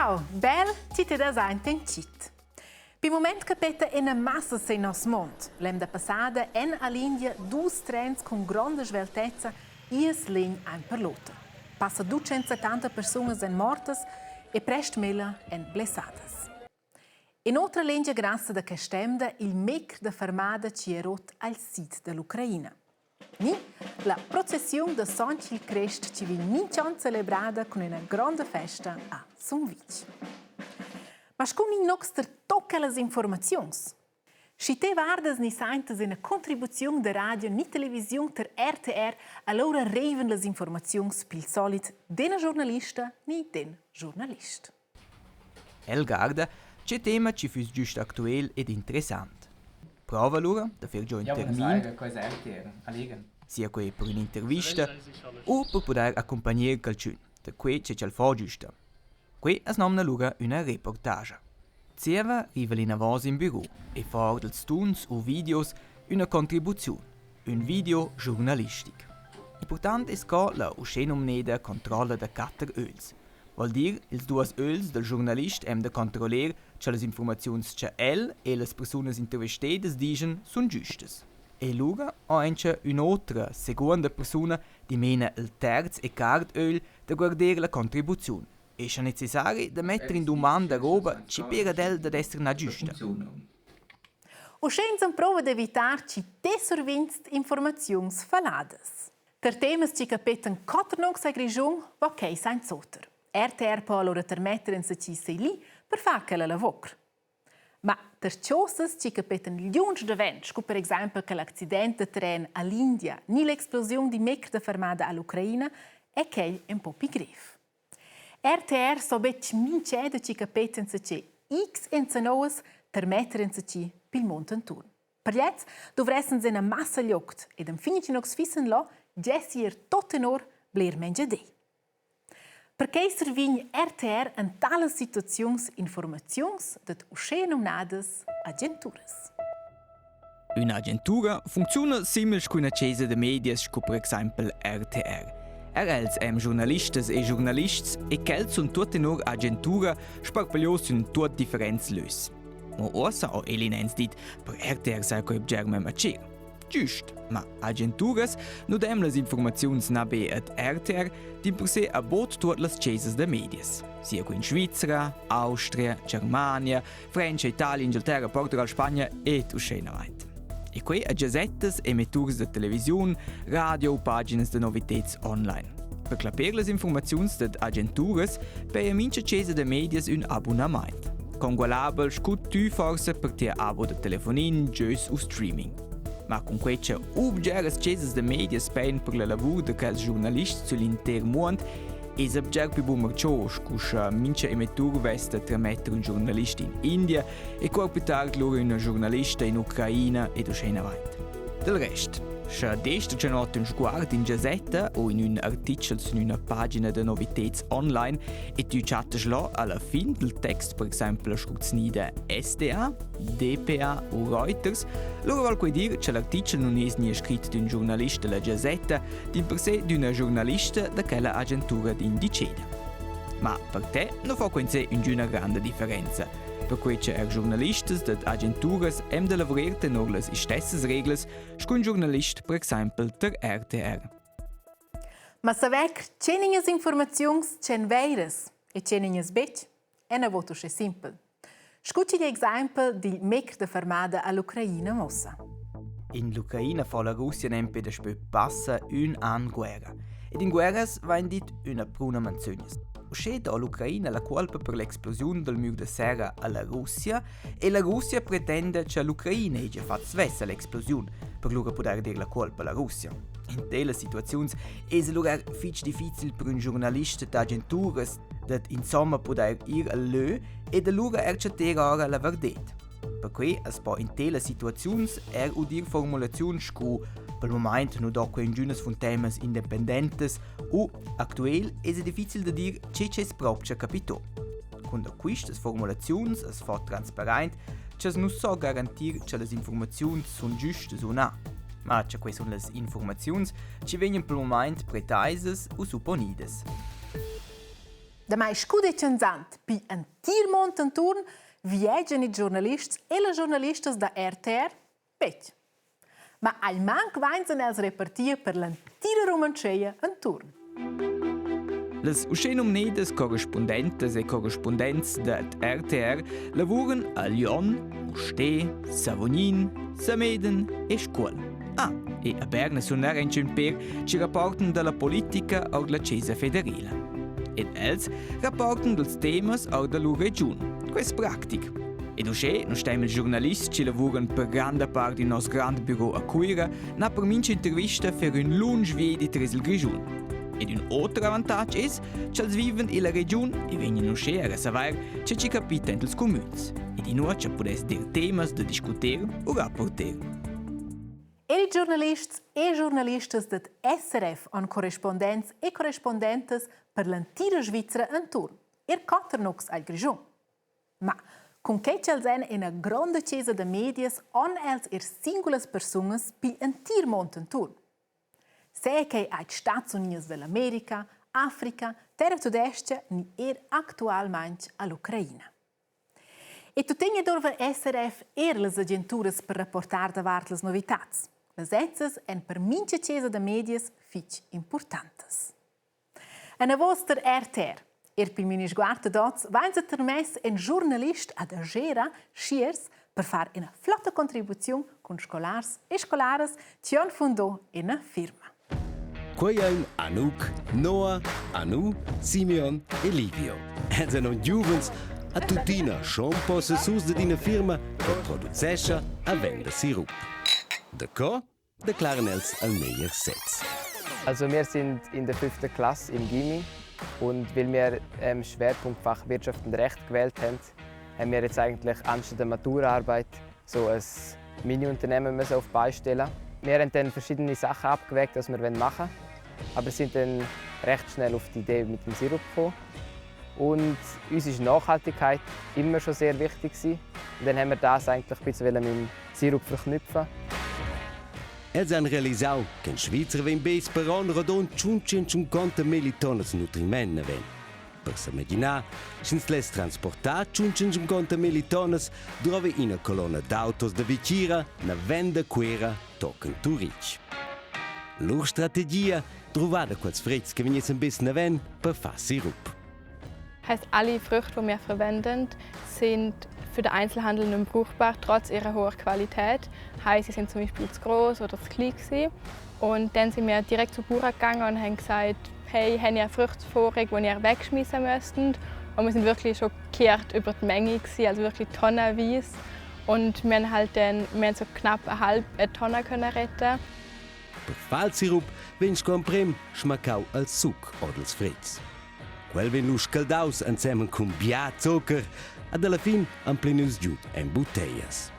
Ciao, bel ti te das aint in chit. Pi moment capeta ena massa sei nos mond. L'emda passada en all'India dus trens cun gronda sveltezza ies l'in ein per l'oter. Passa 270 persunas èn mortas e prest milla èn blessadas. In otra lingia grassa da quest'emda il micr da fermada chi è rot al sid da l'Ucraina. Ni la processiun da Sontg il Crest chi vegn minch'on celebrada cun üna gronda festa a Sumvitg. Ma scu gnocster tocca las informaziuns? Schi te vardas ni saintas üna contribuziun da radio ni televisiun ter RTR, alura reivan las informaziuns pil solit d'üna giornalista ni d'ün giornalist. El garda che tema chi füss güst actuel ed interessant. Prova lura da fer giò ün termin, sia quei per ün'intervista u per pudair accumpagner qualchün da quei che ch'el fa güsta. Quei as nomna lura üna reportagia. Zieva riva l'inavos in büro e fa our dals tuns u videos üna contribuziun, ün video schurnalistic. Important es co la uschenumneda controlla da quatter öls, Vol dir, ils duos ögls dal schurnalist hem da controllar cha las infurmaziuns cha el e las persunas intervistedas dischan sun güstas. E lura ho auncha ün'otra, seguonda persuna, dimena il terz e quart ögl da guarder la contribuziun e scha necessari da metter in dumanda roba chi pera ad el dad esser na güsta. Uschè ins emprova d'evitar chi te survinst informaziuns falladas. Per temas chi capetan quatter nocs a Grischun va quai sainz'oter. RTR po alura termetter insacchi sei lì per far quella lavur. Ma per chosas chi capetan liunsch davent, sco per exaimpel che l'accident da tren all'India ni l'explosiun di mecr da fermada all'Ucraina, è quel un po pi grev. RTR so betg mincheda chi capeta insacché X enzanouas termetter insacchi pil mond enturn. Per gliez dovressen ina massa glieud ed enfin che nus fissen là, giessi er tot tenor bler mengia di. Perquei survegn RTR en talas situaziuns informaziuns dad uschè numnadas agenturas. Ün'agentura funcziuna simil scu üna chesa da medias scu per exaimpel RTR. Er els èn giurnalistas e giurnalists e quels sun tuot tenor agentura sparpaglios sün tuot differents lös. Mo uossa ho Elin Enz dit, per RTR saja quai bger memma tschir. Giust, ma agenturas nu dem las informaziuns na be ad RTR, dimpersè a bod tuot las chesas da medias. Sia qui in Svizra, Austria, Germania, Francia, Italia, Inghilterra, Portugal, Spagna ed uschè inavant. E quei a gasettas, emetturs da televisiun, radio u paginas da noviteds online. Per clapir las informaziuns dad agenturas paja mincha chesa da medias ün abunamaint. Congualabel scu tü forsa per tia abo da telefonin, giogs u streaming. Ma cun quei cha u bgeras chesas da medias pajan per la lavur da quels giurnalists sull'inter muond, es bger pü bun marcho scu scha mincha emettur vess da trametter ün giurnalist in India e cur pü tard lura üna giurnalista in Ucraina ed uschè inavant. Del rest, scha dest già not ün sguard in giazetta o in ün artichel sün üna pagina da noviteds online e tü chattas là alla fin del text per exaimpel la scurznida SDA, DPA u Reuters, lura val quai dir cha l'artichel nun es gnü scrit d'ün giurnalist da la giazetta, dimpersè d'üna giurnalista da quella agentura d'indiceda. Ma per te nu fa quai in sé üngüna granda differenza. Perquei che er giurnalistas dad agenturas hem da lavurer tenor las istessas reglas sco ün giurnalist per exaimpel tar RTR. Ma saver tgeningas informaziuns ch'èn veiras e tgeningas betg è na vot uschè simpel. Scu ch'igl exaimpel digl mecr da fermada all'Ucraina muossa. In l'Ucraina fa la Russia nempe daspö passa ün an guerra. Ed in guerras vain dit üna pruna manzögnas. Uschè dà l'Ucraina la cuolpa per l'explosiun dal mür da serra a la Russia e la Russia pretenda cha l'Ucraina hegia fat svessa l'explosiun per lura pudair dir la cuolpa alla Russia. In telas situaziuns es lura fich difficil per ün giurnalist d'agenturas dad insomma pudair ir al lö ed alura er chattar ora la vardet. Perquei as po in telas situaziuns er udir formulaziuns scu pel mumaint nu do que ingünas funtemas independentas u actuel esa difficil da dir che ch'es propcha capito. Cun da quistas formulaziuns as fa transparent cha's nu so garantir cha las informaziuns sun güstas u na, ma cha quai sun las informaziuns chi vegnan pel mumaint pretaisas u supponidas. Damai scu decenzant pi entir mond enturn viegian ils giornalists e las giornalistas da RTR betg. Ma almanc vainsan els repartia per l'entira Rumantscheia enturn. Las uschenumnedas correspundentas e correspundents dad RTR lavuran a Lyon, Mustér, Savognin, Sameden e Scuol. Ah, e a Berna sun er inchün per chi rapportan da la politica our la Chesa federela. Ed els rapportan dals temas our da lur regiun. Quai es practic. Ed uschè nu stem ils giurnalists chi lavuran per granda part in nos grand büro a Cuira na per mincha intervista fer ün lunsch viedi tres il Grischun. Ed ün oter avantatg es ch'els vivan illa regiun e vegnan uschè a savair che chi capita in ils cumüns ed inua cha pudess dir temas da discuter u rapporter. Er giornalists e giornalistas dad SRF han correspondents e correspondentas per l'entira Svizra enturn, er quatter al Grischun. Ma cun quei ch'els ein ina gronda chesa da medias han els er singulas persunas pigl entir mund enturn. Sehe quei ei Stats Unius dall'America, Africa, terra tudestga ni er actualmein all'Ucraina. E tuttina dovra SRF er las agenturas per rapportar davart las novitads. Las lezzas èn per mintga chesa da medias fitg importantas. Enavos tar RTR. Er pil Minisguard dad oz vainsa termess in giurnalist ad Agera, Schiers, per far ina flotta contribuziun cun scolars e scolaras chi han fundò ina firma. Quei ein Anouk, Noah, Anu, Simeon e Livio. Els ein giuvens a tuttina schon possessurs dad ina firma che producescha e venda sirup. Daco? Declaren els al meglier sez. Also wir sind in der fünften Klasse im Gymi und weil wir Schwerpunktfach Wirtschaft und Recht gewählt haben, haben wir jetzt eigentlich anstatt der Maturaarbeit so ein Mini-Unternehmen müssen auf die Beine stellen. Wir haben dann verschiedene Sachen abgewägt, was wir machen wollen, aber sind dann recht schnell auf die Idee mit dem Sirup gekommen. Und uns ist Nachhaltigkeit immer schon sehr wichtig gewesen. Und dann haben wir das eigentlich ein bisschen mit dem Sirup verknüpfen. Els han realisau che in Svizra vegn bes per onn rodund 550 milli tonnas nutriment naven. Per s'imaginar, sch'ins less transportar 550 milli tonnas, drova ina colonna d'autos da vitgira naven da Cuera tochen Turitg. Lur strategia druvada quels fretgs che vegnessen bes naven per far sirup. Heißt, alle Früchte, die wir verwenden, sind für den Einzelhandel nicht mehr brauchbar, trotz ihrer hohen Qualität. Heißt, sie sind zum Beispiel zu groß oder zu klein gewesen. Und dann sind wir direkt zu Bauern gegangen und haben gesagt, hey, haben ihr Früchte vorig, die ihr wegschmeißen müsstet? Und wir sind wirklich schockiert über die Menge gewesen, also wirklich tonnenweise. Und wir haben halt dann, wir haben so knapp eine halbe Tonne können retten. Per far il sirup vegn sco emprem smaccau al suc ord ils fretgs. Quel vegn lu scaldaus ensemen cun bia zuccher ed alla fin emplenius giu en butteglias.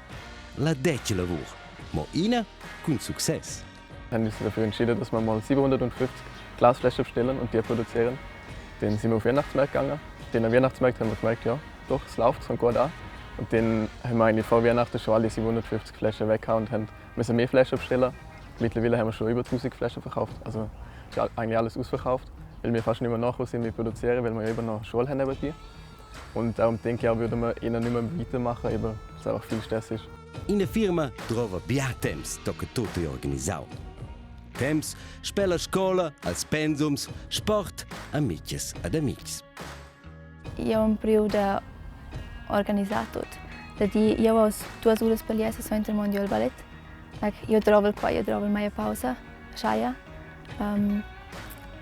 La detga lavur, mo ina cun success. Haben uns dafür entschieden, dass wir mal 750 Glasflaschen bestellen und die produzieren. Dann sind wir auf Weihnachtsmärkte gegangen. Dann am Weihnachtsmarkt haben wir gemerkt, ja, doch, es läuft, es kommt gut an. Und dann haben wir eigentlich vor Weihnachten schon alle 750 Flaschen weggehauen und haben müssen mehr Flaschen bestellen. Mittlerweile haben wir schon über 1000 Flaschen verkauft. Also ist eigentlich alles ausverkauft, weil wir fast nicht mehr nachgekommen sind mit produzieren, weil wir ja eben noch Schule haben nebenbei. Und darum denke ich auch, würden wir eher nicht mehr weitermachen, eben, weil es einfach viel Stress ist. Ina firma drova bia temps tocca tut ei organisau. Temps sper la scola, als pensums, sport, amiches ed amitgs. Jeu empriu da organisar tut. Da dir, jeu ho duas uras per liesa suenter mond jeu al ballet. Like, jeu drovel qua, jeu drovel mai pausa, schaia. Um,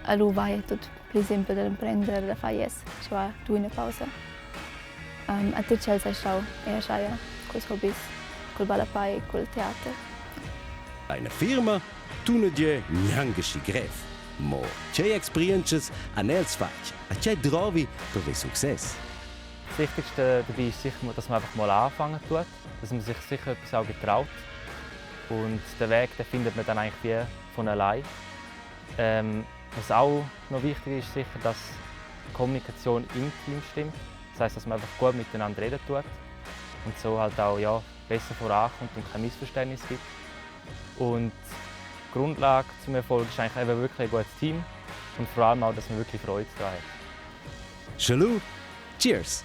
e lu vai tut pli simpel da emprender da far yes, sche va du ina pausa. Um, a tut tschels ei stau era schaia, culs hobbies, cul ballapei, cul teater. Eine firma tuna gie gnanca schi grev. Mo tgei experientschas han els fatg e tgei drovi per ver success? Das Wichtigste dabei ist sicher, dass man einfach mal anfangen tut, dass man sich sicher etwas auch getraut. Und den Weg den findet man dann eigentlich wie von allein. Was auch noch wichtig ist, sicher, dass die Kommunikation im Team stimmt. Das heißt, dass man einfach gut miteinander reden tut und so halt auch ja, besser vorankommt und kein Missverständnis gibt. Und die Grundlage zum Erfolg ist eigentlich eben wirklich ein gutes Team und vor allem auch, dass man wirklich Freude daran hat. Schalu, cheers!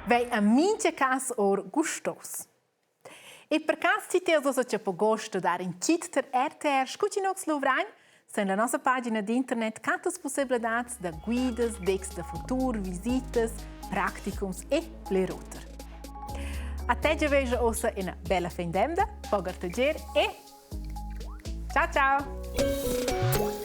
Vei a mincha cas or gustos. E per cas ti te ossa che po gosto dar in kit ter RTR Scutinox Luvrain, sen la nossa pagina d'internet cantas possibladats da guidas, decs da futur, visitas, practicums e bler oter. A te giaveja ossa ina bella fin d'emda, pogar teger e ciao ciao!